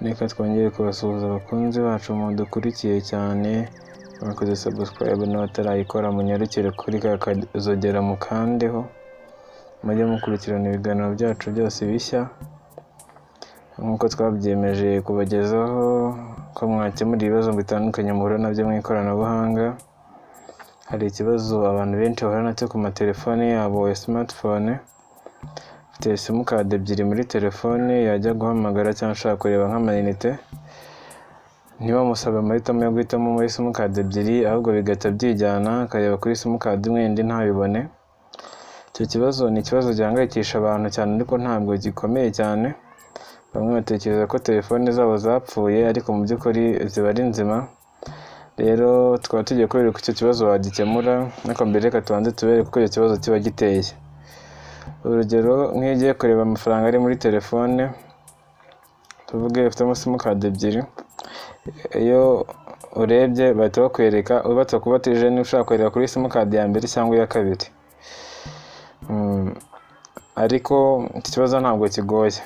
Reka twongere kubasuhuza abakunzi bacu mudukurikiye cyane, mwakoze subscribe n'abatarayikora munyarukire kuri ka kazogera mukandeho, mujye mukurikirana ibiganiro byacu byose bishya, nk'uko twabyiyemeje kubagezaho ko mwakemura ibibazo bitandukanye muhura nabyo mu ikoranabuhanga. Hari ikibazo abantu benshi bahura nacyo ku matelefone yabo ya smartphone, afite simukadi ebyiri muri telefone, yajya guhamagara cyangwa ashaka kureba nk'amayinite, ntibamusabe amahitamo yo guhitamo muri simukadi ebyiri, ahubwo bigahita byijyana akareba kuri simukadi imwe indi ntabibone. Icyo kibazo ni ikibazo gihangayikisha abantu cyane ariko ntabwo gikomeye cyane, bamwe batekereza ko telefone zabo zapfuye ariko mu by'ukuri ziba ari nzima. Rero tukaba tugiye kubereka uko icyo kibazo wagikemura, ariko mbere reka tubanze tubereke uko icyo kibazo kiba giteye. Urugero nk'iyo ugiye kureba amafaranga ari muri telefone, tuvuge ufitemo simukadi ebyiri, iyo urebye bahita bakwereka batakubatije niba ushaka kureba kuri simukadi ya mbere cyangwa iya kabiri. Ariko iki kibazo ntabwo kigoye,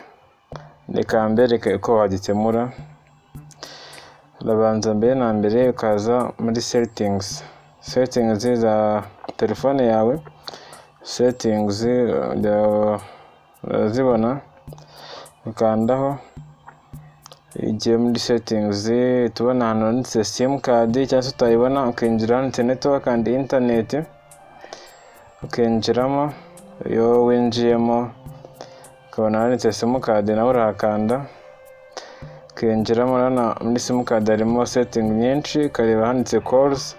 reka mbereke uko wagikemura. Urabanza mbere na mbere ukaza muri settings, settings za telefone yawe, settings urazibona, ukandaho, iyo ugiye muri settings tubona ahantu handitse simukadi, cyangwa se utayibona ukinjira ahanditse network and internet, ukinjiramo. Iyo winjiyemo ukabona handitse simukadi, nawe urahakanda ukinjiramo. Urabona muri simukadi harimo setting nyinshi, ukareba handitse calls,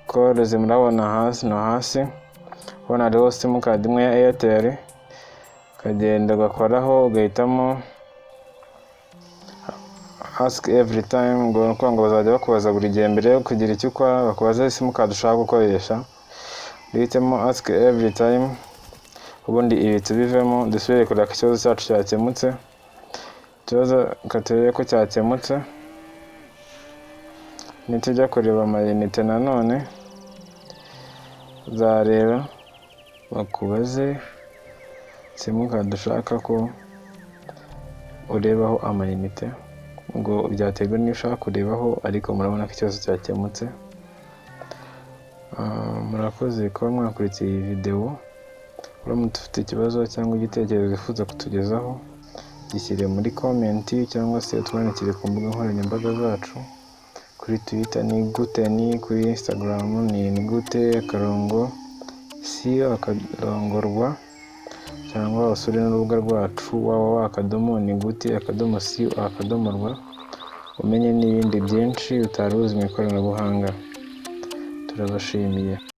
calls murabona hasi no hasi, ubona hariho simukadi imwe ya Airtel, ukagenda ugakoraho ugahitamo ask every time, ngo ni ukuvuga ngo bazajya bakubaza buri gihe mbere yo kugira icyo ukora, bakubaza simukadi ushaka gukoresha, uhitemo ask every time, ubundi ibi tubivemo dusubire kureba ko ikibazo cyacu cyakemutse. Ikibazo reka turebe ko cyakemutse. Nitujya kureba amayinite nanone, uzareba bakubaze simukadi ushaka ko urebaho amayinite, ubwo byaterwa n'iyo ushaka kurebaho, ariko murabona ko ikibazo cyakemutse. Murakoze kuba mwakurikiye iyi videwo. Uramutse ufite ikibazo cyangwa igitekerezo wifuza kutugezaho, gishyire muri comment cyangwa se utwandikire ku mbuga nkoranyambaga zacu. Kuri Twitter ni gute, ni kuri Instagram ni gute akarongo si akarongo rwa, cyangwa usure n'urubuga rwacu www.nigute.co.rw, umenye n'ibindi byinshi utari uzi mu ikoranabuhanga. Turabashimiye.